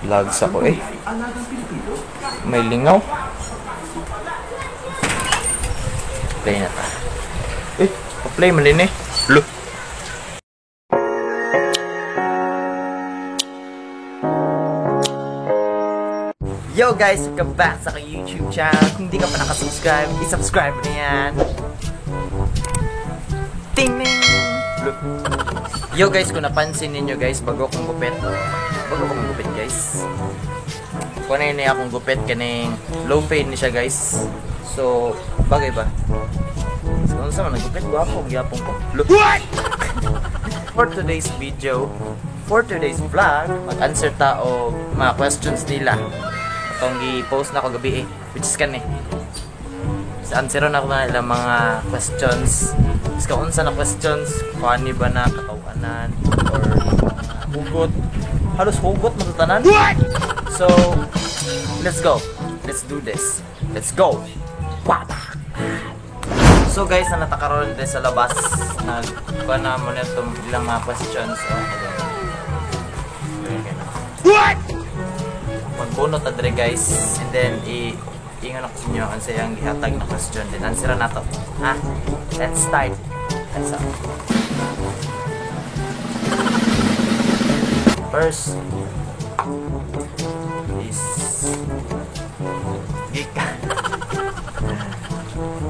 Vlogs ako eh. May lingaw. Play na ta. Eh, pa-play man din eh. Look. Yo guys, welcome back sa aking YouTube channel. Kung di ka pa nakasubscribe, i-subscribe na yan. Ting ning! Look. Yo guys, kung napansin ninyo guys, bago akong gupit. Bago akong gupit guys. Kung ano yun akong gupit, kaning low fade ni siya guys. So, bagay ba? So, kung saan man nagupit, gwapo, gyapon ko. Look. For today's video, for today's vlog, mag-answer ta og mga questions nila. Atong gi-post na ko gabi eh, which is kani. So, answer na ko na ilang mga questions. Mas kaunsa na questions, funny ba na, katawanan, or hugot. Halos hugot matutanan. So, let's go. Let's do this. Let's go. Wata! So guys, na natakaroon din sa labas. Nagkuha na muna itong ilang mga questions. Oh, okay. What? Magbunot na dire guys. And then, iingon ako sa inyo ang sayang gihatag na question. Then, answer na to. Ha? Let's start. Let's start. First is gikan.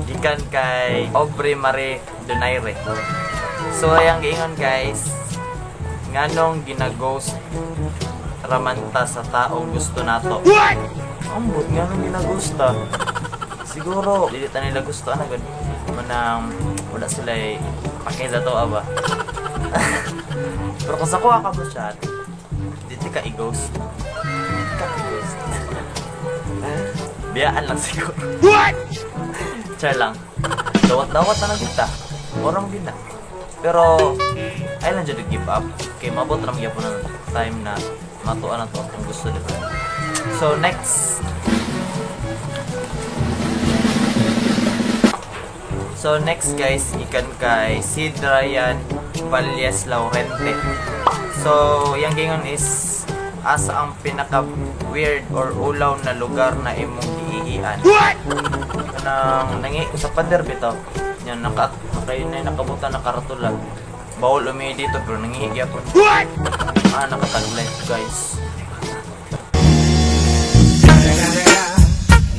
Gikan kay Aubrey Marie Donaire. So, ayang giingon guys, nganong ginaghost ramanta sa taong gusto nato? What? Ambot, nganong ginaghost ta? Siguro, dili ta nila gusto, ano gud? Manang wala sila eh, pakita to aba. Pero kung sa kuha ka mo siya, dito ka i-ghost. Dito ka i-ghost. Biyaan lang siguro. What? Char lang. Dawat-dawat na lang kita. Orang din na. Pero, ay lang dyan give up. Okay, mabot lang gyapon ng time na matuan na to kung gusto, diba? So, next. So, next guys, ikan kay Sid Ryan Valles Laurente. So, yung gingon is, asa ang pinaka-weird or ulaw na lugar na imong giihian? What? Kanang nangi ko sa pader bitaw. Yan, nakabutan na karatula. Bawal umihi dito pero nangihi gyapon. What? Ah, nakatag life guys.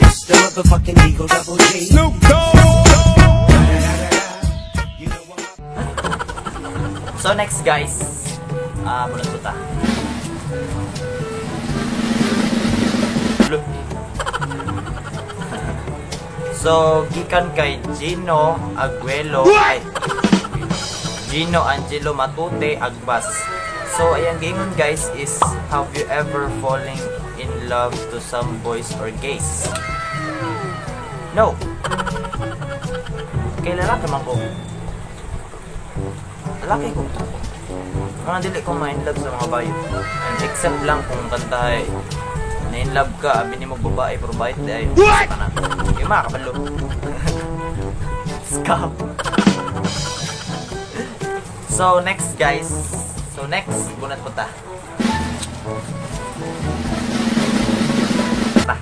It's the motherfucking Eagle Double G. Snoop Dogg. So next guys, bunot ko ta. So gikan kay Gino Aguelo, ay, Gino Angelo Matute Agbas. So ayang giingon guys is, have you ever fallen in love to some boys or gays? No. Kay lalaki man ko. Lalaki ko. Mga dili ko ma-in love sa mga bayo. And except lang kung kantahay na in love ka, abi nimo babae pero bait di ay. What? Yung mga kabalo. Scam. So next guys. So next, bunat po ta. Ta.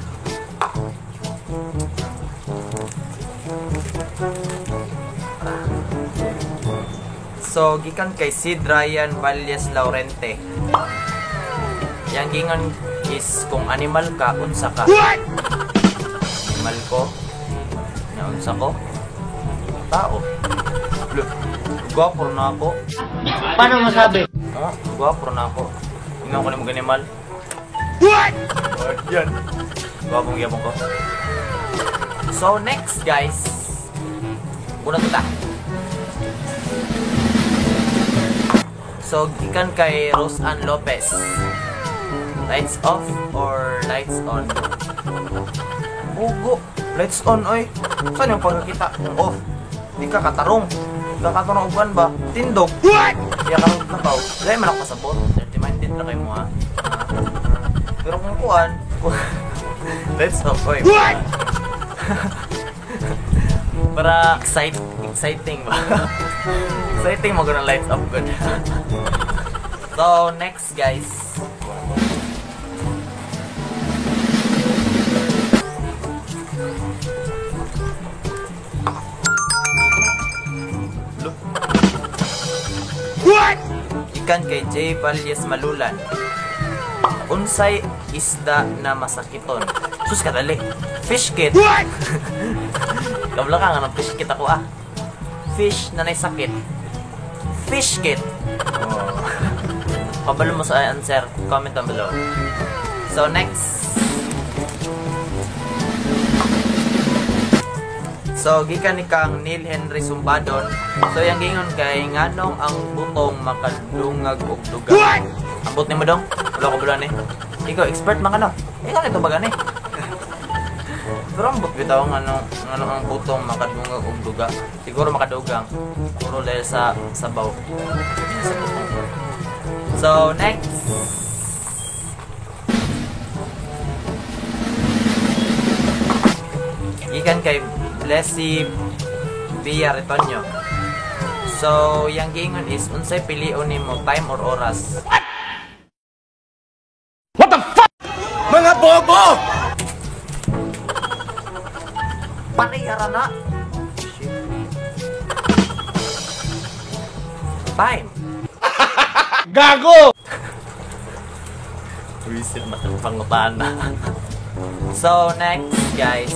So gikan kay Sid Ryan Valles Laurente. Yang gingon is kung animal ka, unsa ka? What? Animal ko? Na unsa ko? Tao. Look, gwapo na ako. Paano masabi? Ah, gwapo na ako. Ingon ko nimo animal. What? Yan. Gwapong gyapon ko. So next guys, bunot ta. So gikan kay Rose Ann Lopez. Lights off or lights on? Ugo, lights on oy. Saan yung pagkakita? Off. Di ka katarong. Di ka katarong uban ba? Tindog. What? Di ka katarong na ba? Wala man ako kasabot. Dirty minded na kayo mo ha. Pero kung kuan, lights off oy. What? Para exciting ba? Exciting mo ganun lights off good. So So, next guys. What? Ikan kay J. Valles Malulan. Unsay isda na masakiton? Sus kadali. Fish kit. What? Kabla ka nga ng fish kit ako ah. Fish na naisakit. Fish kit. Oh. Kabalo mo sa answer. Comment down below. So next. So gikan ni kang Neil Henry Sumbadon. So yang gingon kay nganong ang butong makadungag og dugang. Ambot nimo dong? Wala ko bulan eh. Ikaw expert man ka no? Ikaw nito ba gani? Pero ambot bitaw nganong ang butong makadungag og duga. Siguro makadugang. Puro dahil sa sabaw. Sa butong. So next. Gikan kay Blessy Villa Retonio. So, yang giingon is unsay pilion nimo, time or oras? What? What the fuck? Mga bobo! Parehara na. Shit. Time. Gago! Wisit matang na. So, next guys.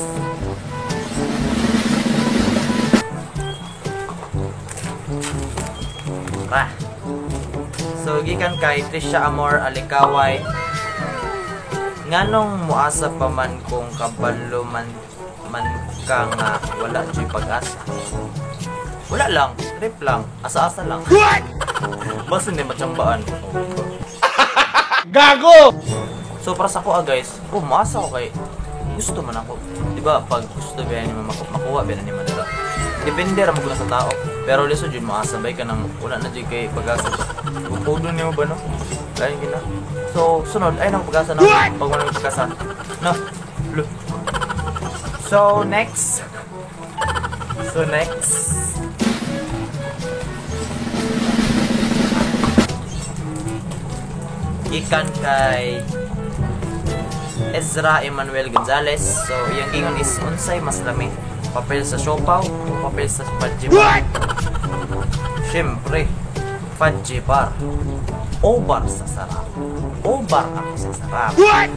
Ah. So gikan kay Trisha Amor Alikaway. Nganong muasa pa man kung kabalo man ka nga wala juy pag-asa? Wala lang, trip lang, asa-asa lang. What? Basta hindi matsambaan. Gago! So para sa ko guys, oh muasa ko kay gusto man ako. Di ba pag gusto ba ni makuha ba ni man diba? Depende ra mo sa tao. Pero lisod jud moasa bay ka nang wala na jud kay pag-asa. Kukudo nimo ba no? Lain gina. So sunod ay nang pag-asa na pag wala pag-asa. No. So next. So next. Gikan kay Ezra Emmanuel Gonzalez. So iyang gingon is unsay mas lami? Papel sa siopaw o papel sa fudge bar? Siyempre, fudge bar. Obar sa sarap. Obar ako sa sarap. What?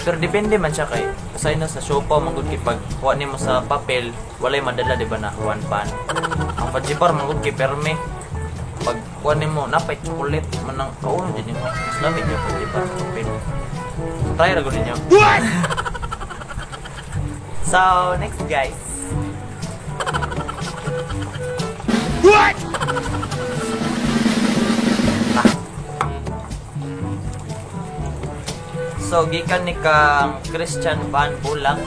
Pero depende man siya kay usay na sa siopaw manggod kay pag kuha nimo sa papel, walay madala di ba na one pan. Ang fudge bar manggod kay perme. Pag kuha nimo napay chocolate man ang kauno jud nimo. Mas lami jud fudge bar sa papel. Try ra gud ninyo. What? So, next guys. What? Ah. So, gikan ni kang Christian Van Bulang.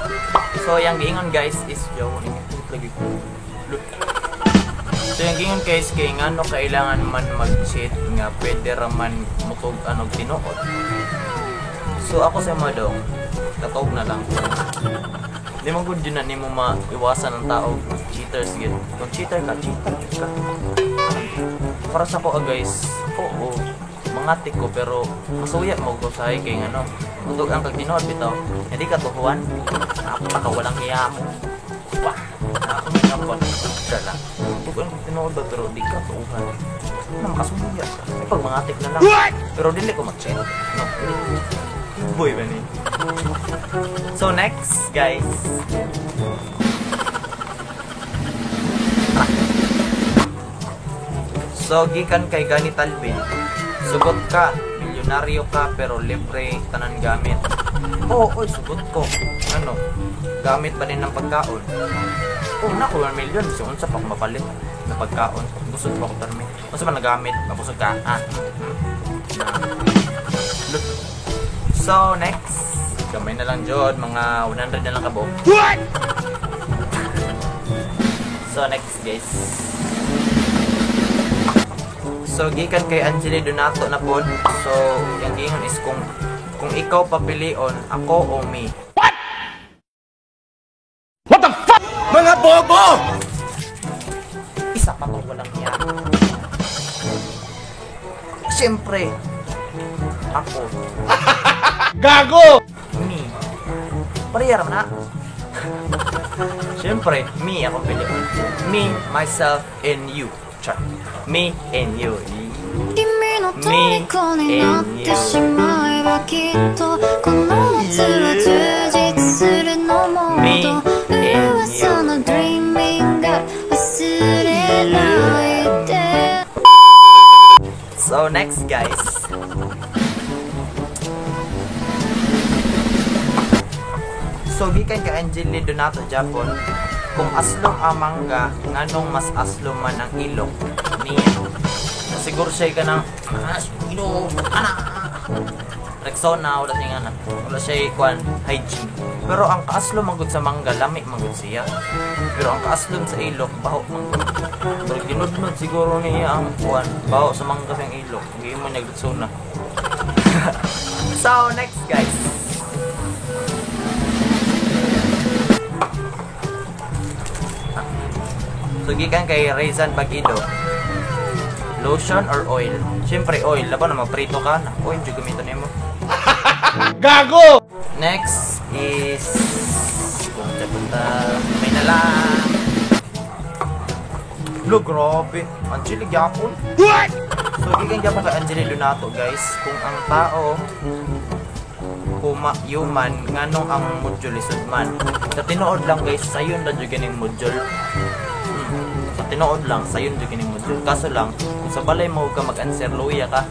So, yang giingon guys is lagi ko. So, yang giingon guys kay ngano kailangan man mag-cheat nga pwede ra man mutug anog tinuod. So, ako sa mga dong, katog na lang. Di mo good yun na nimo maiwasan ang tao, cheaters gid. Kung cheater ka, cheater ka. Para sa ko guys, oo, mangatik ko pero masuya mo ko sa kay ngano. Mutug ang kag tinuod bitaw. Hindi ka tuhuan. Napaka walang hiya mo. Wah, ako dala. Mutug ang kag tinuod ba pero di ka tuhuan. Na makasuya ka. Ay, pag mangatik na lang. What? Pero dili ko mag-cheat. No. Boy ba ni? So next guys. So gikan kay Gani Talbin. Sugot ka, milyonaryo ka pero libre tanan gamit. Oo, oy sugot ko. Ano? Gamit ba din ng pagkaon? Oh, nako 1 million so unsa pa ako mapalit na pagkaon? Busog pa ako permi. Unsa man nagamit? Mabusog ka? Ah. So next, gamay na lang jud, mga 100 na lang kabuok. What? So next guys. So gikan kay Angeli Donato na pod. So yang gingon is kung ikaw papilion, ako o me. What? What the fuck? Mga bobo! Isa pa tong walang hiya. Siyempre, ako. Gago! Me. Pareha raman na. Siyempre, me ako pili. Me, myself, and you. Char. Me and you. 君の虜になってしまえばきっとこの夏は充実するのもっと噂の Dreaming が忘れないで。 So next, guys. So gikan kay Angeli Donato Japon, kung aslom ang mangga, nganong mas aslom man ang ilok niya? Siguro siya ka ng ino ana Rexona, wala siya nga, wala siya kuan hygiene. Pero ang kaaslom magud sa mangga, lami magud siya. Pero ang kaaslom sa ilok, baho man. Pero ginudnod siguro niya ang kuan, baho sa mangga sa ilok. Hindi mo niya Rexona. So next, guys. So gikan kay Rayzan Bagido, lotion or oil? Siyempre oil, laban na magprito ka na. Oil jud gamiton nimo. Gago! Next is kung punta may na lang. Lo, grabe. Angeli gyapon. What? So gikan gyapon kay Angeli Donato, guys, kung ang tao kuma human, nganong ang module lisod man? Sa tinuod lang, guys, sayon ra jud ganing module. Sa tinuod lang, sayon jud ganing module. Kaso lang, kung sa balay mo ka mag-answer, luya ka.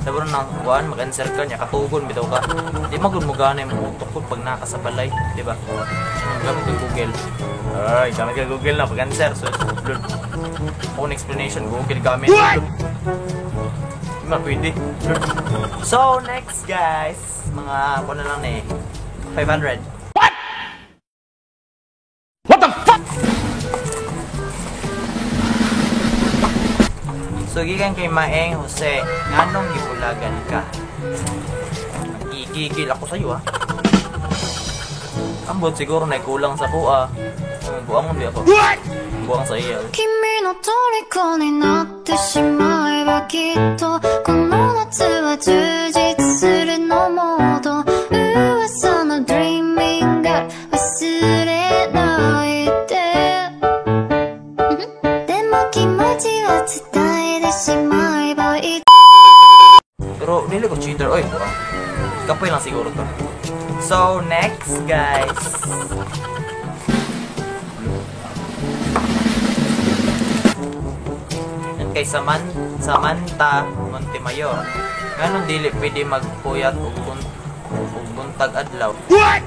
Sabro nang kuan, mag-answer ka niya, katugon bitaw ka. Di magud mo gana imong utok pud pag naka sa balay, di ba? Gamit kag Google. Ay, gamit kag Google na pag-answer. So, lol. Own explanation, Google gamit. What? Di man pwede. So, next, guys. Mga, ako na lang eh. 500. What? What the fuck? So, gikan kay Maeng Jose, nganong gibulagan ka? Gigigil ako sa'yo, ah. Ambot siguro na kulang sa kuha. Buang mo di ako. What? Buang sa iya. 君の虜になってしまえばきっとこの夏は充実するのもっと噂の Dreaming が忘れないで。でも気持ちは伝えてしまえばいい。 Pero dili ko cheater, oy. Buang. Kapoy lang siguro to. So next, guys. Kay Samantha Montemayor, nganong dili pwede magpuyat og buntag adlaw? What?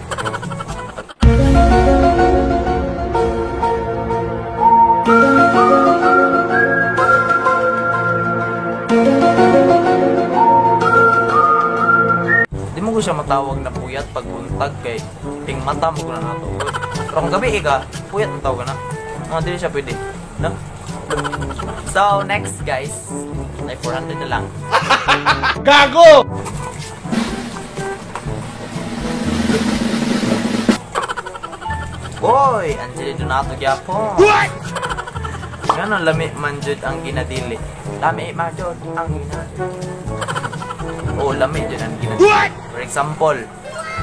Di mo ko siya matawag na puyat pag buntag kay ting mata mo na nato. Pero kung gabi ka, puyat ang tawag na. Mga dili siya pwede. No? So next, guys, ay 400 na lang. Gago! Boy, Angeli Donato gyapon. What? Ngano lami man jud ang ginadili? Lami man jud ang ginadili. Oh, lami jud ang ginadili. What? For example,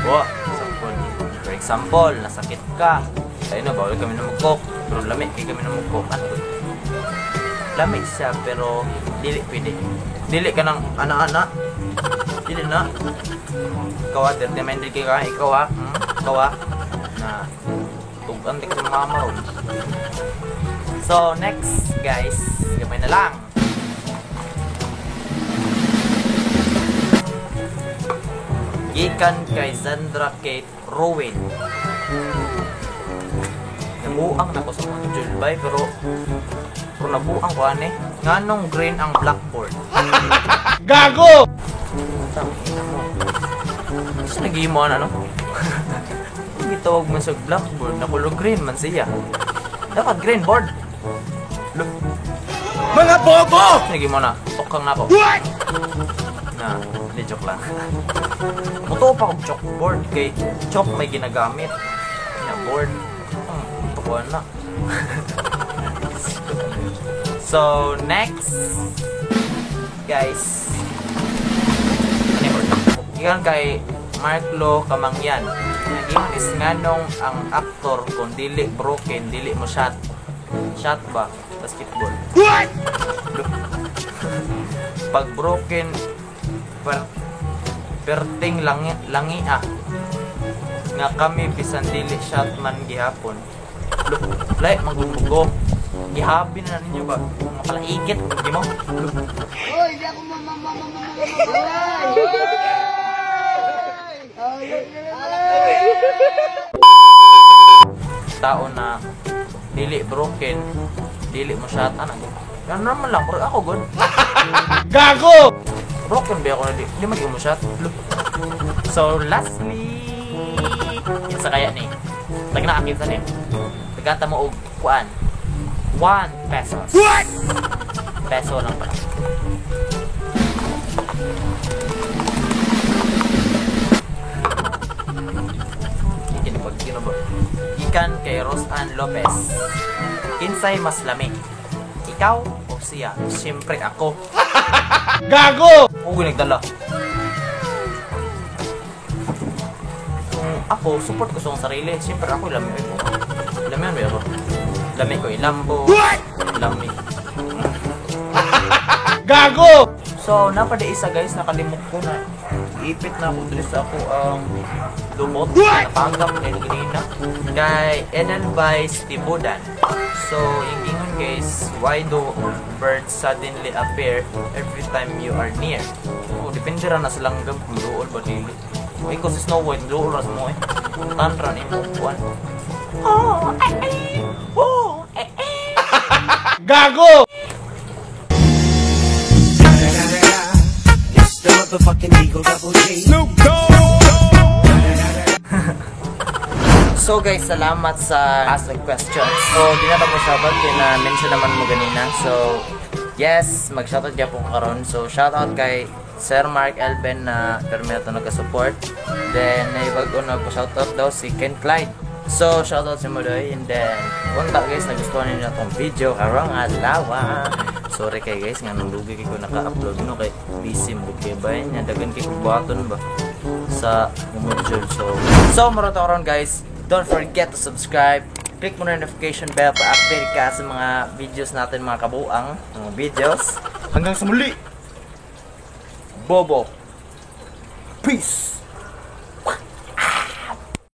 oh, example. For example, nasakit ka. Tayo na, bawal kami na mag-cook. Pero lami kay kami na mag-cook. Ano? Lami siya, pero dili pwede. Dili ka ng ana-ana. Dili na. Ikaw ah, dirty minded kay ka. Ikaw ah. Ikaw ah. Na, tugan di ka sa mama ron. So, next, guys. Gamay na lang. Gikan kay Sandra Kate Rowan. Nabuang na ko sa module bay, pero nabuang ko ane. Nganong green ang blackboard? Gago! Tangina mo. Kasi nag-iimo na, no? Gitawag man sa blackboard na color green man siya. Dapat green board. Look. Mga bobo! Nag-iimo na. Tukang na ako. What? Na, hindi, joke lang. Mutuo pa kog chalkboard kay chalk may ginagamit. Na board. Tukuan na. So, next, guys. Gikan kay Marklo Kamangyan. Ang ingon is nganong ang actor kung dili broken, dili mo shot. Shot ba? Basketball. What? Pag broken, perting langi, langi ah. Nga kami bisan dili shot man gihapon. Lay, magbubugo. Gihabi na ninyo ba? Mga palaikit, di mo? Hoy, di ako mamamamamamamamam. Tao na dili broken, dili mo shot, anak. Yan naman lang, bro. Ako, good. Gago! Broken ba ako na di? Di maging mo shot. So, lastly, kinsa kaya ni? Tag na kinsa ni? Tagata mo og kuan. 1 pesos. What? Peso lang pala. Kinabag, kinabag. Gikan kay Rosan Lopez. Kinsay mas lami? Ikaw o siya? Siyempre ako. Gago! Huwag nagdala. Kung ako, support ko sa akong sarili. Siyempre ako, lami ko. Lami ano ba ako? Lami ko ilambo. Lami. Gago! So, napada isa guys, nakalimot ko na. Ipit na ako diri sa ako ang lumot. Napanggap na yung ganina. Kay Edelweiss Tibudan. So, yung ingon guys, why do birds suddenly appear every time you are near? Oh, depende ra na sa langgam kung duol ba dili. Kung ikaw si Snow White, duol ra sa mo eh. Tanra ni mo kuan. Oh, ay, ay. Oh, ay, ay. Gago! It's the motherfucking Eagle Double G. Snoop Dogg! So guys, salamat sa ask the questions. So, di na ba mo shoutout kay na mention naman mo ganina. So, yes, mag-shoutout gyapon karon. So, shoutout kay Sir Mark Elben na permi ato nagka-support. Then, naibag-o nagpa-shoutout daw si Ken Clyde. So, shoutout si Mudoy. And then, unta guys, nagustuhan ninyo atong video karong adlaw. Sorry kay guys, nga nung lugi kay ko naka-upload no kay busy mo kay bay nya dagan kay button ba sa module. So maro to karon guys. Don't forget to subscribe. Click mo na notification bell para update ka sa mga videos natin, mga kabuang, mga videos. Hanggang sa muli. Bobo. Peace.